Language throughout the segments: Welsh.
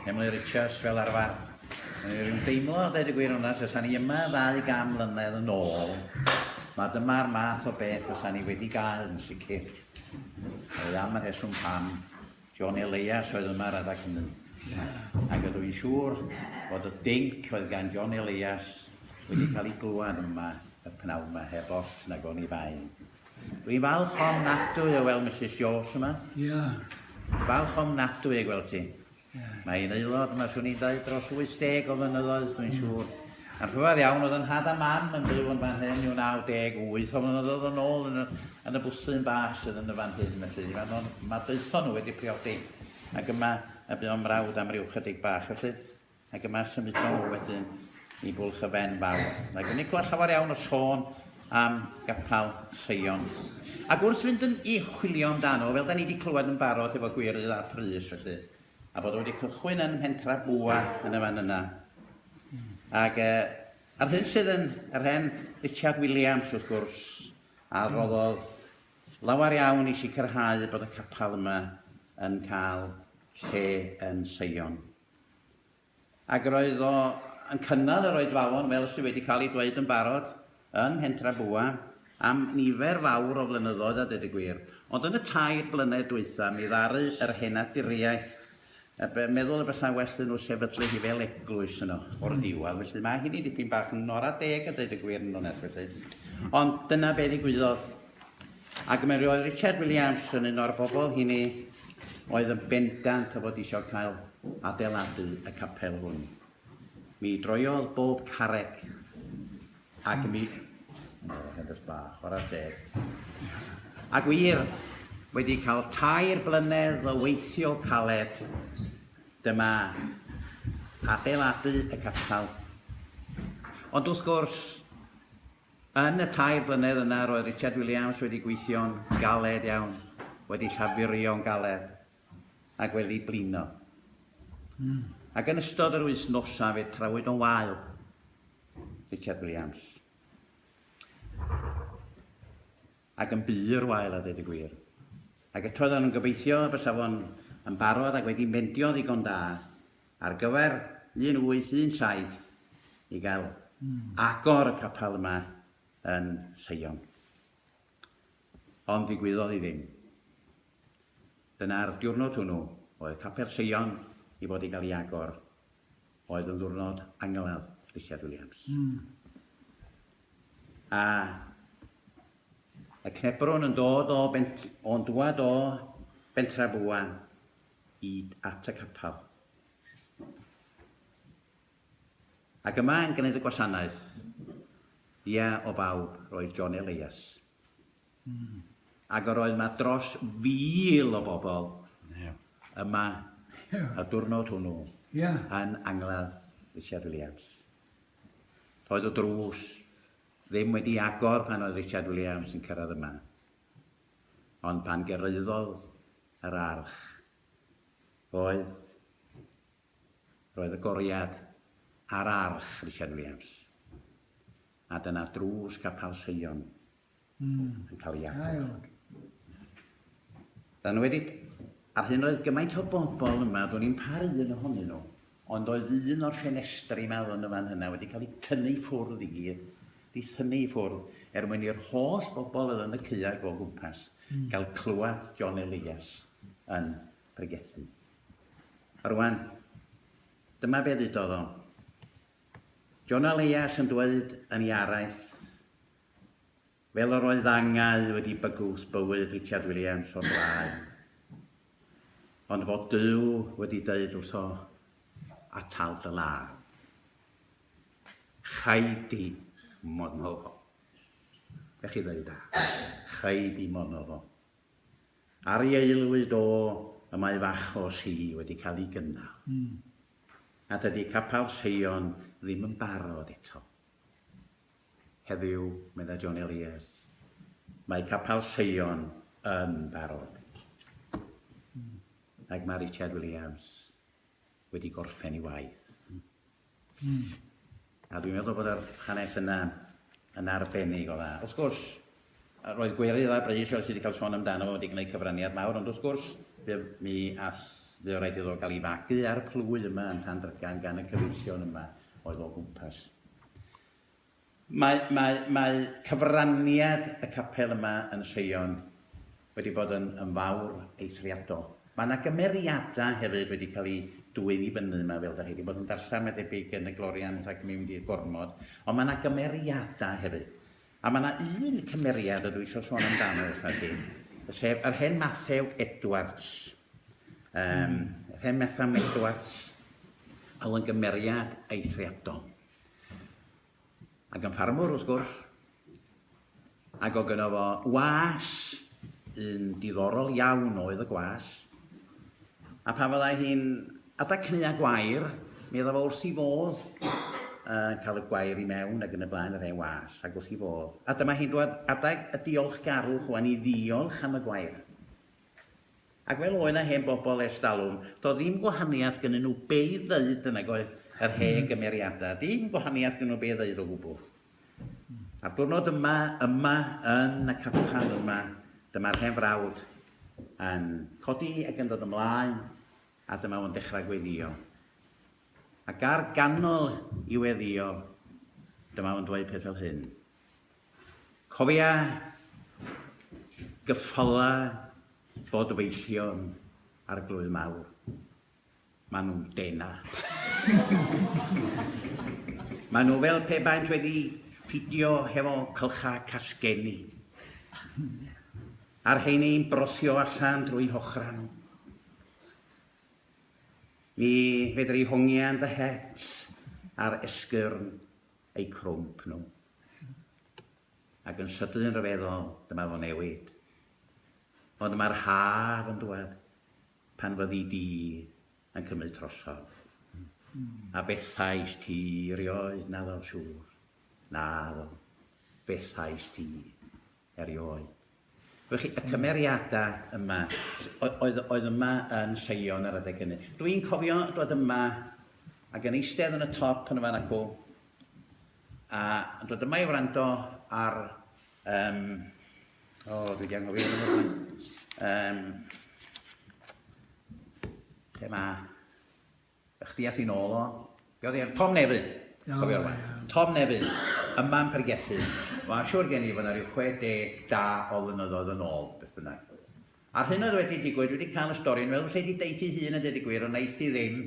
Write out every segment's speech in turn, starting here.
Emily Richards fel arfer. Mae'n rhyw deimlo, a dweud y gwir hwnna, os ni yma 200 mlynedd yn ôl, mae dyma'r math o beth fysa ni wedi gael yn sicr. Oedd am y rheswm pam John Elias oedd yma ar adeg hynny. Ac ydw i'n siŵr bod y dinc oedd gan John Elias wedi cael ei glywed yma y pnawn yma heb os nag oni bai. Dwi'n falch ofnadwy o weld Misus Jones yma. Ia. Falch ofnadwy o gweld ti. Mae hi'n aelod yma, swn i'n dweud, dros 80 o flynyddoedd, dwi'n siŵr. A'n rhyfedd iawn, oedd yn nhad a mam yn byw yn fan hyn i'w 98 o flynyddoedd yn ôl yn y, yn y bwthyn bach sydd yn y fan hyn. Felly, mae, nhw'n, mae daethon nhw wedi priodi. Ac yma y buon mrawd am ryw chydig bach. Felly, Ac yma symudon nhw wedyn i Bwlch y Fen Fawr. Mae gen i glywed llawer iawn o sôn am gapel Seion. Ac wrth fynd yn i chwilio amdano, fel da ni wedi clywed yn barod efo Gwyrydd a Prys felly, a bod o wedi cychwyn yn Mhentra Bwa yn y fan yna. Ac a'r hyn sydd yn yr hen Richard Williams wrth gwrs, a roddodd lawer iawn i sicrhau bod y capel yma yn cael lle yn Seion. Ac roedd o yn cynnal yr oedfaon, fel sydd wedi cael ei dweud yn barod, yn Mhentra Bwa, am nifer fawr o flynyddoedd a deud y gwir. Ond yn y tair blynedd dwytha, mi ddaru yr henaduriaeth meddwl y bysa'n well iddyn nhw sefydlu hi fel eglwys yno o'r diwedd. Felly mae hynny dipyn bach yn ora deg a deud y gwir yn onest felly. Ond dyna be ddigwyddodd. Ac mi roedd Richard Williams yn un o'r bobl hynny oedd yn bendant o fod eisiau cael adeiladu y capel hwn. Mi droiodd bob carreg ac mi... O, bach, chwarae teg. Ac wir, wedi cael 3 blynedd o weithio caled, dyma adeiladu y capel. Ond wrth gwrs, Yn y 3 blynedd yna roedd Richard Williams wedi gweithio'n galed iawn, wedi llafurio'n galed ac wedi blino. Ac yn ystod yr wythnosau fe trawyd o'n wael, Richard Williams. Ac yn bur wael a dweud y gwir. Ac eto oedden nhw'n gobeithio y bysa fo'n yn barod ac wedi mendio'n ddigon da ar gyfer 1817 i gael agor y capel yma yn Seion. Ond ddigwyddodd i ddim. Dyna'r diwrnod hwnnw oedd capel Seion i fod i gael ei agor, oedd yn ddiwrnod angladd Richard Williams. A y cnebrwn yn dod o bent, o'n dwad o Bentra Bwa i at y capel. Ac yma yn gwneud y gwasanaeth, ia o bawb, roedd John Elias. Ac yr oedd yma dros 1,000 o bobl yma y diwrnod hwnnw yn angladd Richard Williams. Roedd y drws ddim wedi agor pan oedd Richard Williams yn cyrraedd yma. Ond pan gyrraeddodd yr arch, roedd, roedd y goriad ar arch Richard Williams. A dyna drws Capel Seion yn cael ei agor. Da nhw wedi, ar hyn oedd gymaint o bobl yma, do'n i'n par un ohonyn nhw, ond oedd un o'r ffenestri yma oedd yn y fan hynna wedi cael ei tynnu i ffwrdd i gyd, di thynnu i ffwrdd, er mwyn i'r holl bobl oedd yn y caeau o gwmpas gael clywed John Elias yn pregethu. Rwan, dyma be ddudodd o. John Elias yn dweud yn ei araith, fel yr oedd angau wedi bygwth bywyd Richard Williams o'r blaen, ond fod Duw wedi dweud wrtho, atal dy law. Chai di mono fo. Be chi ddeud a? Chai di mono fo. Ar ei aelwyd o, y mae f'achos hi wedi cael ei gynnal. A dydy Capel Seion ddim yn barod eto. Heddiw, meddai John Elias, mae Capel Seion yn barod. Ac mae Richard Williams wedi gorffen ei waith. A dwi'n meddwl bod yr hanes yna yn arbennig o dda. Wrth gwrs, roedd Gwerydd a Brys, fel sydd wedi cael sôn amdano fo, wedi gwneud cyfraniad mawr, ond wrth gwrs, mi ath Fuodd raid iddo gael ei fagu ar y plwy yma yn Llandrygan gan y cyfeillion yma oedd o gwmpas. Mae, mae, mae cyfraniad y capel yma yn Seion wedi bod yn, yn fawr eithriadol. Mae yna gymeriadau hefyd wedi cael eu dwyn i fyny yma, fel da chi wedi bod yn darllen, mae debyg yn y glorian rhag mi mynd i'r gormod, ond mae yna gymeriadau hefyd. A mae yna un cymeriad ydw i eisiau sôn amdano wrtha chi, sef yr hen Matthew Edwards. Yr hen Matthew Edwards, oedd yn gymeriad eithriadol. Ac yn ffarmwr, wrth gwrs. Ac o gynno fo was, un diddorol iawn oedd y gwas. A pan fyddai hi'n adag cnua gwair, mi oedd fo wrth i fodd uh, cael y gwair i mewn ac yn y blaen yr hen was, ac wrth i fodd. A dyma hi'n dod adag y diolchgarwch wan i ddiolch am y gwair. Ac fel oedd 'na hen bobl ers talwm, doedd ddim gwahaniaeth gynnyn nhw be i ddeud yn nag oedd yr hen gymeriadau, dim gwahaniaeth gynnyn nhw be i ddeud o gwbl. A'r diwrnod yma, yma, yn y capel yma, dyma'r hen frawd yn codi ac yn dod ymlaen, a dyma fo'n dechrau gweddïo. Ac ar ganol i weddïo, dyma fo'n dweud peth fel hyn. Cofia gyffola bod weithion Arglwydd mawr. Maen nhw'n dena. Maen nhw fel pe baent wedi ffidio hefo cylcha casgenni. A'r rheini'n brothio allan drwy hochra nhw. Mi fedri hongian dy het ar esgyrn eu crwmp nhw. Ac yn sydyn ryfeddol, dyma fo newid. Ond mae'r haf yn dwad pan fyddi di yn cymryd trosodd. A bethais ti rioed, naddo, siŵr. Naddo, bethais ti erioed. Felly, y cymeriadau yma oedd, oedd yma yn Seion ar adeg hynny. Dwi'n cofio dod yma ac yn eistedd yn y top yn y fan acw, a yn dod yma i wrando ar... Um, o, oh, dwi wedi anghofio enw lle mae? Chdi ath i nôl o. Be oedd hi? Tom Nefyn. Cofio rwan. Tom Nefyn. Yma'n pregethu. Mae'n siŵr gen i fod yna rhyw 62 o flynyddoedd yn ôl, beth bynnag. A'r hyn oedd wedi digwydd, dwi wedi cael y stori, yn meddwl fysa hi wedi deud hi hun a deud y gwir, ond wnaeth hi ddim.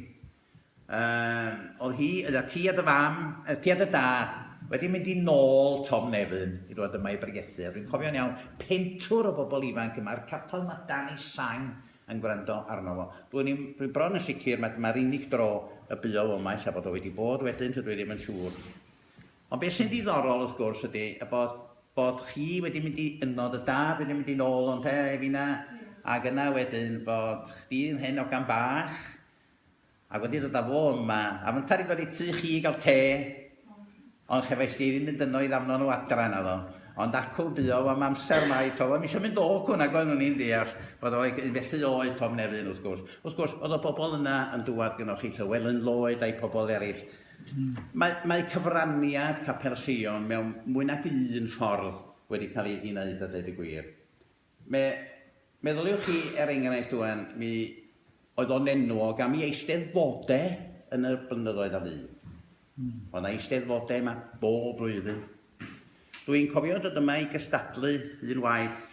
Um, oedd hi, oedd ti a dy fam, ti a dy dad, wedi mynd i nôl Tom Nefyn i ddod yma i bregethu. A dwi'n cofio'n iawn, pentwr o bobl ifanc yma, a'r capel yma dan ei sang yn gwrando arno fo. Dwn i'm, dwi bron yn sicr mai dyma'r unig dro y buo fo yma, ella bod o wedi bod wedyn, tydw i ddim yn siŵr. Ond beth sy'n ddiddorol wrth gwrs ydy y bod, bod chi wedi mynd i yno, dy dad wedi mynd i nôl ond he, finna, ac yna wedyn bod chdi'n hen ogan bach, ac wedi dod â fo yma, a fynta wedi dod i tŷ chi i gael te, Ond chefais di ddim mynd yno i ddamno nhw adra naddo. Ond acw buo am amser maith, oedd o'm isio mynd o cw nag oeddwn i'n deall bod o un felly oedd Tom Nefyn wrth gwrs. Wrth gwrs, oedd y bobl yna yn dŵad gynoch chi, Llywelyn Lloyd a'i pobl eraill. Mae, mae cyfraniad Capel Seion mewn mwy nag un ffordd wedi cael ei wneud a deud y gwir. Me, meddyliwch chi, er enghraifft ŵan, mi oedd o'n enwog am ei eisteddfode yn y blynyddoedd a fu. Oedd 'na eisteddfode yma bob blwyddyn. Dwi'n cofio dod yma i gystadlu un waith,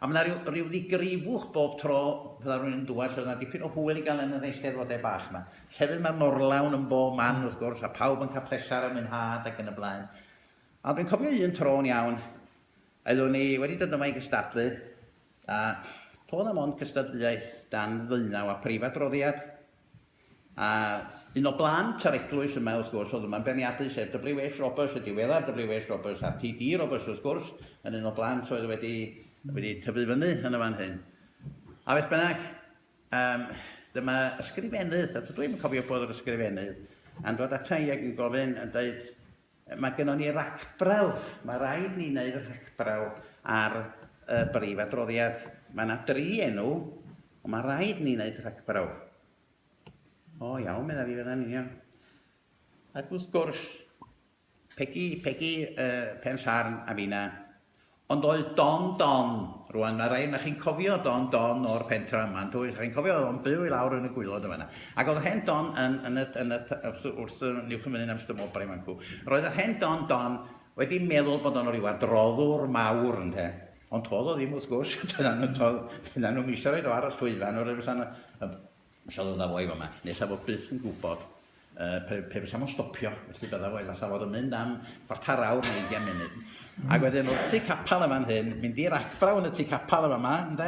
a ma' 'na ryw, ryw ddigrifwch bob tro fydda rhywun yn dŵad, lle oedd 'na dipyn o hwyl i gael yn yr eisteddfodau bach yma. Llefydd ma'r morlawn yn bob man, wrth gwrs, a pawb yn cael pleser a mwynhad ac yn y blaen. A dwi'n cofio un tro'n iawn, Oeddwn i wedi dod yma i gystadlu, a toedd 'na mond cystadleuaeth dan ddeunaw a prif adroddiad. A un o blant yr eglwys yma, wrth gwrs, oedd yma'n beirniadu, sef WH Roberts, y diweddar WH Roberts, a TD Roberts, wrth gwrs, yn un o blant oedd wedi, wedi tyfu fyny yn y fan hyn. A beth bynnag, um, dyma ysgrifennydd, a dydw i'm yn cofio bod yr ysgrifennydd, a'n dod ata i ac yn gofyn, yn dweud, Mae gynnon ni ragbrawf, mae rhaid ni wneud rhagbrawf ar y brif adroddiad. Mae yna dri enw, ond mae rhaid ni wneud rhagbrawf. O iawn, medda fi, fydda'n union. Ac wrth gwrs, Pegi, Pegi uh, Pensarn a finna, Ond oedd Don Don, rwan mae rai ohonoch chi'n cofio Don Don o'r pentra yma, yn dwyt? Chi'n cofio oedd o'n byw i lawr yn y gwylod yn fanna. Ac oedd yr hen Don yn, yn y, yn y, wrth, wrth y niwch yn fyny am Stymobri ma'n cw. Roedd yr hen Don Don wedi meddwl bod o'n rhyw adroddwr mawr, ynte. Ond toedd o ddim wrth gwrs, dyna nhw, dyna nhw'n eisiau rhaid o ar y llwyfan, o'r fysa Fysa ddod â fo i fama, nes a fo byth yn gwybod uh, pe, pe fysa fo'n stopio, felly bydda fo efallai fod yn mynd am chwarter awr neu 20 munud. Ac wedyn o'r tŷ capel yn fan hyn, mynd i'r agfraw yn y tŷ capel yn fama, ynde?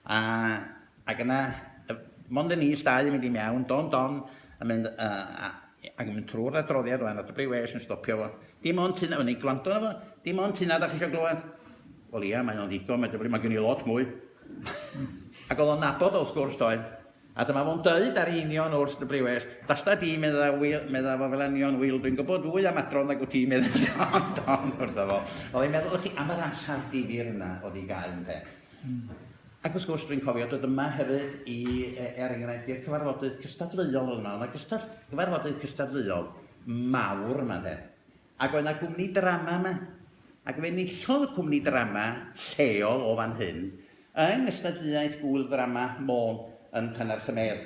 A, ac yna, mond yn ill dau yn mynd i mewn, don don, yn mynd, uh, a, ac yn mynd trwy'r adroddiad rwan, a WS yn stopio fo. Dim ond hynna, o'n i'n gwrando fo, dim ond hynna da chi eisiau glywed. Wel ia, mae'n o'n ddigon, mae mae gen i lot mwy. Ac oedd o'n nabod o wrth gwrs doedd. A dyma fo'n dweud ar union wrth WS, dasta di, medda, Wil, medda fo fel anion, Wil, dwi'n gwybod fwy am adrodd nag wyt ti, medda Don, Don wrtho fo. Oedd hi'n meddwl, chi, am yr amser difyr yna oedd i gael ynde. Ac wrth gwrs dwi'n cofio dod yma hefyd i, er enghraifft, i'r cyfarfodydd cystadleuol oedd yma. Oedd yna gystad, cyfarfodydd cystadleuol mawr yma, de. Ac oedd yna gwmni drama yma. Ac fe enillodd y cwmni drama lleol o fan hyn yng nghystadleuaeth Gŵyl Ddrama Môn yn Llannerch y Medd.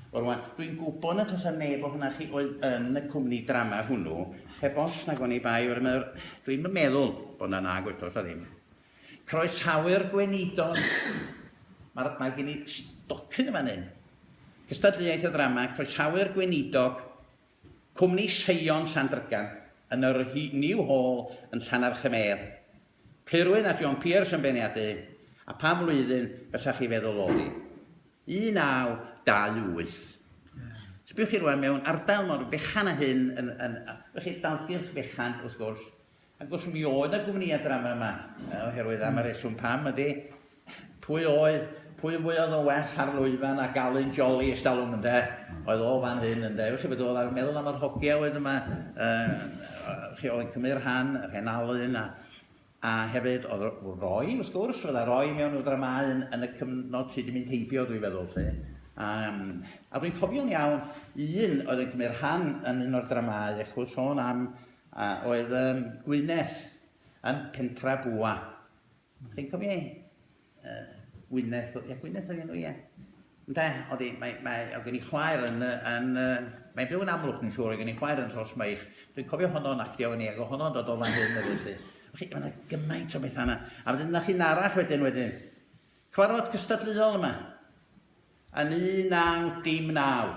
Wel rwan, dwi'n gwybod nad oes 'na neb ohonoch chi oedd yn y cwmni drama hwnnw, heb os nag oni bai, dwi'm yn meddwl bod 'na nag oes, does 'na ddim. Croesawu'r gweinidog. Mae, mae gen i stocyn yn fan hyn. Cystadleuaeth y ddrama, croesawu'r gweinidog, Cwmni Seion Llandrygan yn yr New Hall yn Llanarch-y-medd. Caerwyn a John Pearce yn beirniadu, a pa flwyddyn fysa chi feddwl oedd hi? 1928. Sbiwch chi rwan mewn ardal mor fechan â hyn, yn, yn, chi dalgylch fechan wrth gwrs, Ac wrth mi oedd 'na gwmnïau drama yma, oherwydd am y reswm pam ydy, pwy oedd, pwy fwy oedd yn well ar lwyfan a Alun Jolly estalwm ynde, oedd o fan hyn ynde. Felly bod oedd meddwl am yr hogia oedd yma, chi oedd yn cymryd rhan, yr hen Alun, a, a hefyd oedd Roy, wrth gwrs, oedd Roy mewn i'w dramâu yn, yn y cyfnod sydd wedi mynd heibio, dwi'n feddwl, lle. Um, a dwi'n cofio'n iawn, un oedd yn cymryd rhan yn un o'r dramâu, echw sôn am A oedd um, Gwyneth yn Pentra Bwa. Chi'n cofio hi? Uh, Gwyneth, ia, Gwyneth oedd enw, ie. Ynde, oedd hi, mae, mae, oedd gen i chwaer yn, yn, yn mae'n byw yn Amlwch, dwi'n siŵr, oedd gen i chwaer yn Rhos Meich. Dwi'n cofio honno'n actio yn i, ac oedd honno'n dod o fan hyn hefyd. Felly. Chi, mae yna gymaint o bethau yna. A wedyn na chi'n arall wedyn wedyn. Cyfarfod cystadleuol yma. Yn 1919.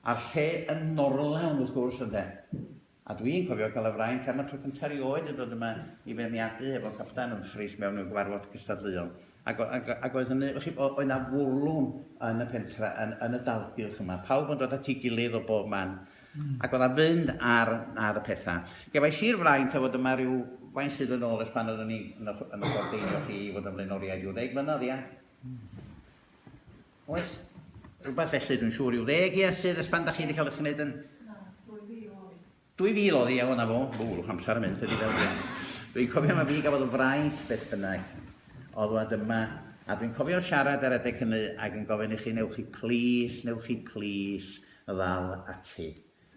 A'r lle yn orlawn, wrth gwrs, ynde. A dwi'n cofio cael y fraint am y tro cyntaf erioed yn dod yma i feirniadu efo Capten Humphreys mewn i'w gyfarfod cystadleuol. Ac, ac, ac oedd hynny, chi, oedd 'na fwrlwm yn y pentra, yn, yn y dalgylch yma. Pawb yn dod at ei gilydd o bob man. Ac oedd 'na fynd ar, ar y pethau. Gefais i'r fraint o fod yma rhyw faint sydd yn ôl ers pan oeddwn i yn y, yn y ordeinio chi i fod yn flaenoriaid rhyw ddeg mlynedd, ia? Oes? Rhywbeth felly, dwi'n siŵr, i'w ddeg, ia, sydd ers pan da chi wedi cael eich gwneud yn... Na, 2000 oedd hi. 2000 oedd hi, iawn, na fo. Ww, amser yn mynd, ydy fel dwi'n. Dwi'n cofio mae fi gafodd y fraint beth bynnag o ddwad yma, a dwi'n cofio siarad ar adeg hynny ac yn gofyn i chi, newch chi plîs, newch chi plîs ddal ati.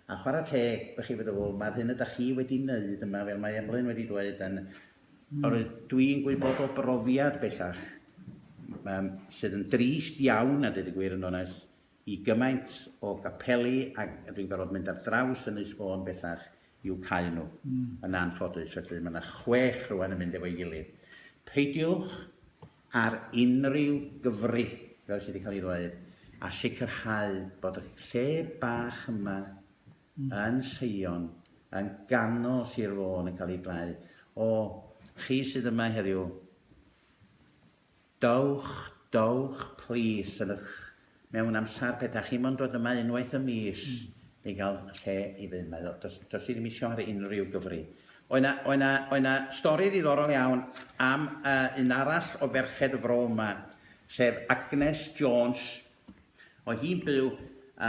A chwarae teg, bych chi fod o fod, mae'r hyn ydych chi wedi wneud yma, fel mae Emlyn wedi dweud, yn Oherwydd dwi'n gwybod o brofiad bellach, um, sydd yn drist iawn a dweud y gwir yn onest, i gymaint o gapeli a dwi'n gorfod mynd ar draws Ynys Môn bellach i'w cau nhw, yn anffodus. Felly mae yna chwech rwan yn mynd efo'i gilydd. Peidiwch ar unrhyw gyfri, fel sydd wedi cael ei ddweud, a sicrhau bod y lle bach yma yn Seion, yn ganol Sir Fôn yn cael ei greu. O, chi sydd yma heddiw, dowch, dowch plîs yn ych, mewn amser pe da chi mond dod yma unwaith y mis i gael lle i fynd. Mae, does, does i ddim isio ar unrhyw gyfri. Oedd na, oedd na, oedd na stori ddiddorol iawn am uh, un arall o ferched y fro yma, sef Agnes Jones. Oedd hi'n byw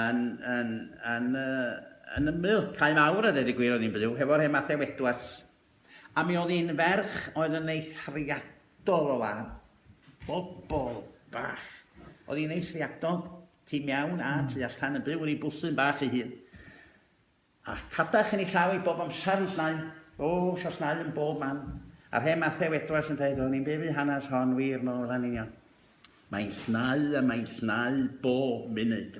yn, yn, yn, yn ymyl Cae Mawr a dweud y gwir oedd hi'n byw, hefo'r hen Mathew Edwards. A mi oedd hi'n ferch oedd yn eithriadol o lân. Bobl bach. Oedd hi'n eithriadol, tu mewn a tu allan yn byw yn ei bwthyn bach ei hun. A cadach yn ei llaw i bob amser yn llnau. O, sio snau yn bob man. A'r hen Mathew Edwards yn dweud, o'n i'n byw i hanes hon wir nôl yn union. Mae'n llnau a mae'n llnau bob munud.